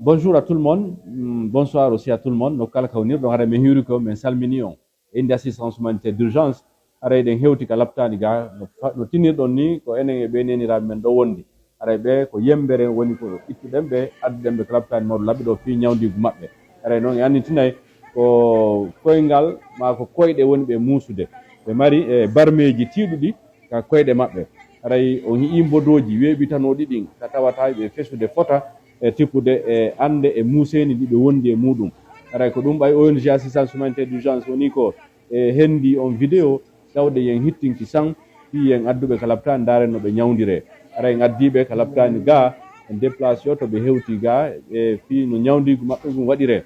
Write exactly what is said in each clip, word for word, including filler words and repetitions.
Bonjour à tout le monde. Mm, bonsoir aussi à tout le monde. No kala ka wonirɗon, haray min hiwri ko min salmini on. E inde assistance humanitaire d'urgence, haray eɗen hewti ka laptaani ga, no fa-, no tinirɗon ni, ko enen e ɓee neeniraaɓe men ɗo wondi. Haray ɓe ko yembere woni ko ittuɗen ɓe, adduɗen ɓe ka laptaani mawɗo labbi ɗo fii ñawndiigu maɓɓe. Haray noon en annitinay ko koyngal maa ko koyɗe woni ɓe muusude. Ɓe mari, e, barmeeji tiiɗuɗi ka koyɗe maɓɓe. Haray on hi'i mbodooji weeɓitanooɗi ɗin ka tawata ɓe fesude fota e tippude e annde e muuseendi ndi ɓe wondi e muuɗum. Haray ko ɗum ɓay O N G Assistance Humanitaire d'Urgence woni ko e hendi on vidéo tawde yen hittinki san fii yen adduɓe ka laptaani ndaaren no ɓe ñawndiree. Haray en addiiɓe ka laptaani gaa, en déplacé o to ɓe hewti gaa e fii no ñawndiigu maɓɓe ngun waɗiree.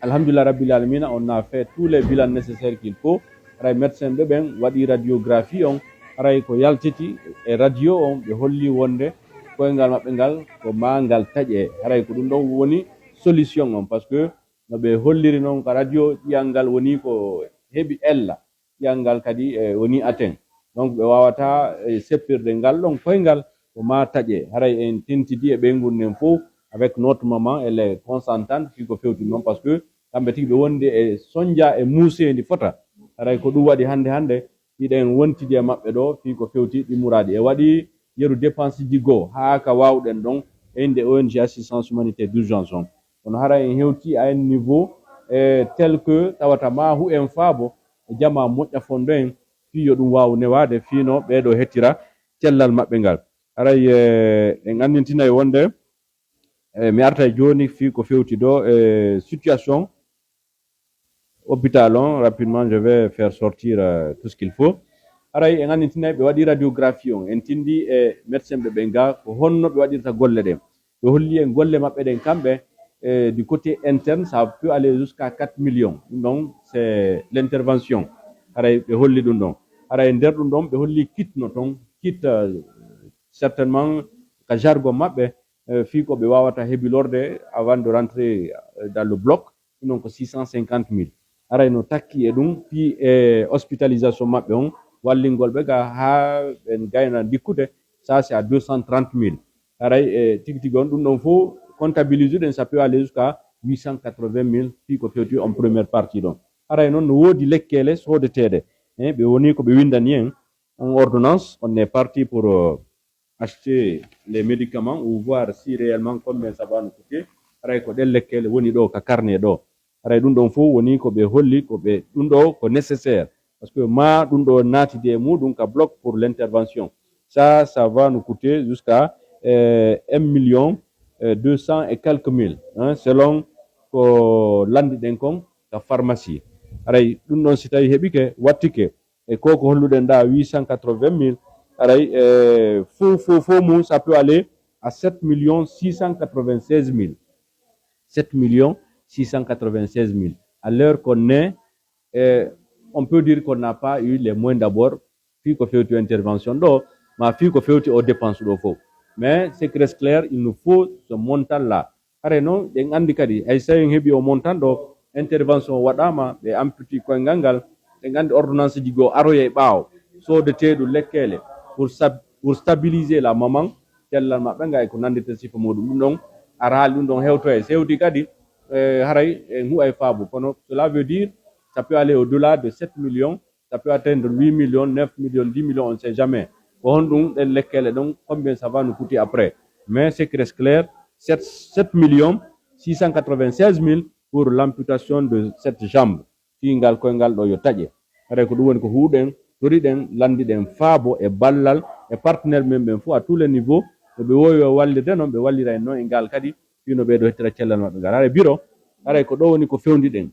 Alhamdulillah Rabbil Alamina, on a fait tous les bilans nécessaires qu'il faut. Haray médecin ɓe ɓen waɗi radiographie on, haray ko yaltiti e radio on, ɓe holli wonde koyngal maɓɓe ngal ko maa ngal taƴe. Haray ko ɗum ɗon woni solution on, parce que no ɓe holliri noon ka radio, ƴi'al ngal woni ko heɓi ella, ƴi'al ngal kadi, e, woni atteint. Donc ɓe waawata, e, seppirde ngal ɗon koyngal ko maa taƴe. Haray en tentidi e ɓeyngu nden fof avec notre maman, elle est consentante fii ko fewti noon, parce que kamɓe tigi ɓe wondi e sonja e muuseendi fota. Haray ko ɗum waɗi hannde hannde hiɗen wontidi e maɓɓe ɗo fii ko fewti ɗi muraadi. E waɗi yeru dépense ji goo haa ka waawɗen ɗon e innde O N G Assistance Humanitaire d'Urgence on. Kono haray en hewti à un niveau, e, tel que tawata maa hu'en faabo e jamaa moƴƴa fondo en fii yo ɗum waawu newaade fii no ɓee ɗo hettira cellal maɓɓe ngal. Haray, e, en anndintinay wonde, e, mi artay jooni fii ko fewti ɗo, e, situation hôpital on, rapidement, je vais faire sortir, euh, tout ce qu'il faut. Haray en anndintinay ɓe waɗi radiographie on, en tindi e médecin ɓe ɓen gaa ko honno ɓe waɗirta golle ɗen. Ɓe holli en golle maɓɓe ɗen kamɓe, e, du côté interne, ça peut aller jusqu'à quatre millions. Ɗum ɗon, c'est l'intervention. Haray ɓe holli ɗum ɗon. Haray nder ɗum ɗon, ɓe holli kit no ton, kit, euh, certainement, ka jargon maɓɓe, euh, fii ko ɓe waawata hebilorde avant de rentrer, euh, dans le bloc. Ɗum ɗon ko six cent cinquante mille. Haray no takki e ɗum, fii e hospitalisation maɓɓe on, wallingol ɓe ga haa ɓe gayna dikkude, ça c'est à deux cent trente mille. Haray e tigi tigi on, ɗum ɗon fof comptabiliser ɗen, ça peut aller jusqu'à huit cent quatre-vingt mille, fii ko fewti on première partie ɗon. Haray noon no woodi lekkeele soodeteeɗe. Eh, ɓe woni ko ɓe winndani en on ordonnance, on est parti pour, euh, acheter les médicaments ou voir si réellement combien ça va nous coûter. Haray ko ɗen lekkeele woni ɗo ka carnet ɗo. Haray ɗum ɗon fof woni ko ɓe holli, ko ɓe, ɗum ɗo ko nécessaire. Parce que maa ɗum ɗo naatidi e muɗum ka bloc pour l'intervention. Ça, ça va nous coûter jusqu'à, euh, un million, euh, deux cents et quelques mille, hein, selon ko lanndiɗen kon ka pharmacie. Haray ɗum ɗon si tawi heɓike, wattike, e ko ko holluɗen ɗa, huit cent quatre-vingt mille, haray, e, fof, fof, fof mum, ça peut aller à sept millions six cent quatre-vingt-seize mille. Sept millions six cent quatre-vingt-seize mille. À l'heure qu'on est, e, on peut dire qu'on n'a pas eu les moyens d'abord, fii ko fewti o intervention ɗo, maa fii ko fewti o dépense ɗo fof. Mais ce qui reste clair, il nous faut ce montant-là. Haray noon, ɗen anndi kadi, hay so en heɓi o montant ɗo, intervention waɗaama, ɓe amputi koyngal ngal, ɗen anndi ordonnance ji goo aroyay ɓaawo, soodeteeɗo lekkeele pour sab-, pour stabiliser la maman, cellal maɓɓe nga e ko nanndita sifa muɗum. Ɗum ɗon, ara haali ɗum ɗon hewtoyay. So hewti kadi, e, haray en huway faabu. Kono cela veut dire, ça peut aller au-delà de sept millions, ça peut atteindre huit millions, neuf millions, dix millions, on ne sait jamais. Ko honɗum ɗen lekkeele ɗon, combien ça va nous coûter après. Mais ce qui reste clair, sept, sept millions six cent quatre-vingt-seize mille pour l'amputation de cette jambe. Fii ngal koyngal ɗo yo taƴe. Haray ko ɗum woni ko huuɗen, toriɗen, lanndiɗen faabo e ballal e partenaire men ɓen fof à tous les niveaux. No ɓe woowi wallirde noon, ɓe wallira en noon e ngal kadi, fii no ɓee ɗo hettira cellal maɓɓe ngal. Haray biro, haray ko ɗo woni ko fewndiɗen.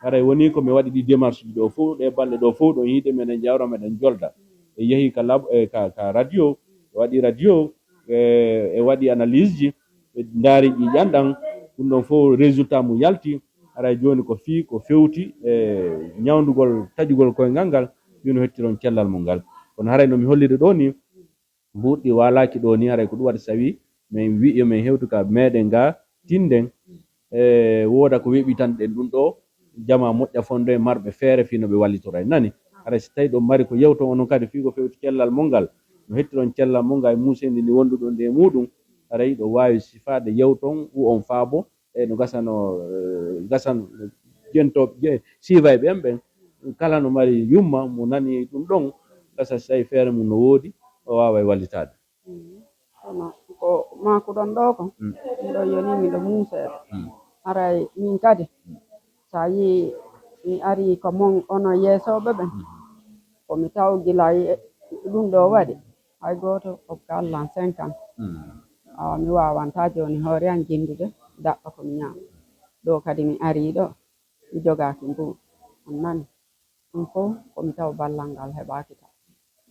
Haray woni ko mi waɗi ɗi démarche ji ɗo fof, ɗe balɗe ɗo fof, ɗon yiide meɗen jawra, meɗen jolda. E yehi ka lab-, e ka, ka radio, e waɗi radio, e, e waɗi analyse ji, ɓe ndaari ƴiiƴan ɗan, ɗum ɗon fof résultat mum yalti. Haray jooni ko fii ko fewti e ñawndugol taƴugol koyngal ngal, fii no hettiron cellal mum ngal. Kono haray no mi holliri ɗo ni, mbuuɗi waalaaki ɗo ni, haray ko ɗum waɗi sawi min wi yo min hewtu ka meɗen ga, tinden, e, wooda ko weɓitanɗen ɗum ɗo, jama moƴƴa fondo e marɓe feere fii no ɓe wallitora en. Nani? Haray si tawi ɗon mari ko yewton onon kadi fii ko fewti cellal mon ngal, no hettiron cellal mon ngal e muuseendi ndi wonduɗon nde e muɗum, haray ɗo waawi sifaade yewton u on faabo, e no gasano, eh, gasano jentooɓe, je-, siibayɓe en ɓen, kala no mari yumma mo nani ɗum ɗon, gasa si tawi feere mum no woodi, o waaway wallitaade. Mm. Kono ko maakuɗon ɗoo ko, mm, miɗo yoni, miɗo muuseede. Mm. Haray min kadi, so a yii mi arii ko mon onon yeesooɓe ɓen, mm, ko mi taw gila e ɗum ɗoo waɗi, hay gooto ko gallan cinquante. Mm. Awa, mi waawantaa jooni hoore an jinndude daɓɓa ko mi ñaama. Ɗoo kadi mi arii ɗoo, mi jogaaki mbuuɗi. On nani? Ɗum fof ko mi taw ballal ngal heɓaaki kam.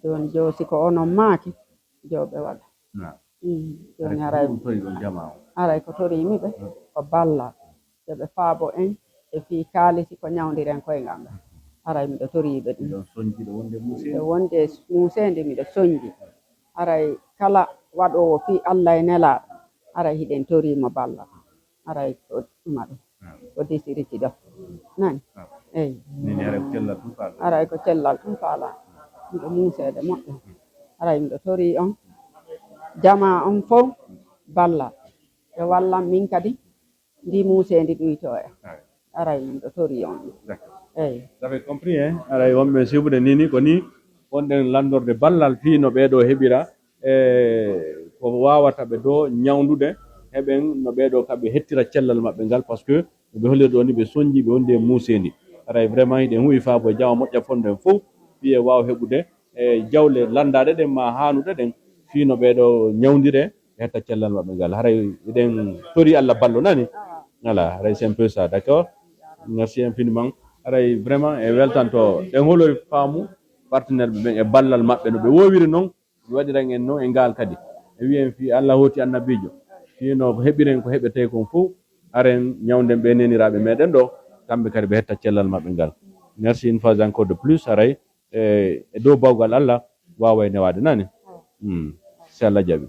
Jooni joo, si ko onon maaki, joo ɓe waɗa. Naam. Mm, jooni haray ko torii ɗum jamaa o? Haray ko toriimi ɓe, mm, ko ballal. Yo ɓe faabo en e fii kaalisi ko ñawndiren koyngal ngal. Haray miɗo torii ɓe ɗum. Miɗo sonji ɗo wonde muuseende. Miɗo wonde muuseende, miɗo sonji. Haray kala waɗoowo fii Alla e Nelaaɗo, haray hiɗen torii mo ballal. Haray ko ɗuma ɗum. Naam. Ko desiriti ɗo. Nani? Naam. Eyi. Nini haray ko cellal tun faalaa. Haray ko cellal tun faalaa. Miɗo muuseede moƴƴo. Haray miɗo torii on, jamaa on fow, ballal. Ɓe wallan min kadi, ndi muuseendi ɗuytoo en. Aray. Aray, miɗo torii on. D'accord. Eyi. Vous avez compris, hein? Aray, wonɓe sibude nini ko ni wonɗen lanndorde ballal fii no ɓee ɗoo heɓira, e ko waawata ɓe ɗoo ñawndude, heɓen no ɓee ɗoo ka ɓe hettira cellal maɓɓe ngal, parce que ɓe holliri ɗoo ni ɓe sonji, ɓe wondi e muuseendi. Aray, vraiment, hiɗen huwi faabo e jamaa moƴƴa fonndo en fow, fii e waawa heɓude e jawle lanndaaɗe ɗen maa haanuɗe ɗen, fii no ɓee ɗoo ñawndire, ɓe hetta cellal maɓɓe ngal. Haray eɗen torii Alla ballo, nani? Voilà, haray c'est un peu ça, d'accord? Merci infiniment. Haray vraiment e weltanto. Ɗen holoy faamu partenaire ɓe ɓen e ballal maɓɓe no ɓe woowiri non, ɓe waɗiran en non e ngal kadi. E wiyen fii Alla hooti annabiijo. Fii no heɓiren ko heɓetee kon fow, haren ñawnden ɓee neeniraaɓe meɗen ɗoo, kamɓe kadi ɓe hetta cellal maɓɓe ngal. Merci une fois encore de plus, haray, e, e dow bawgal Alla waaway newaade, nani? Mm. Si Alla jaɓi.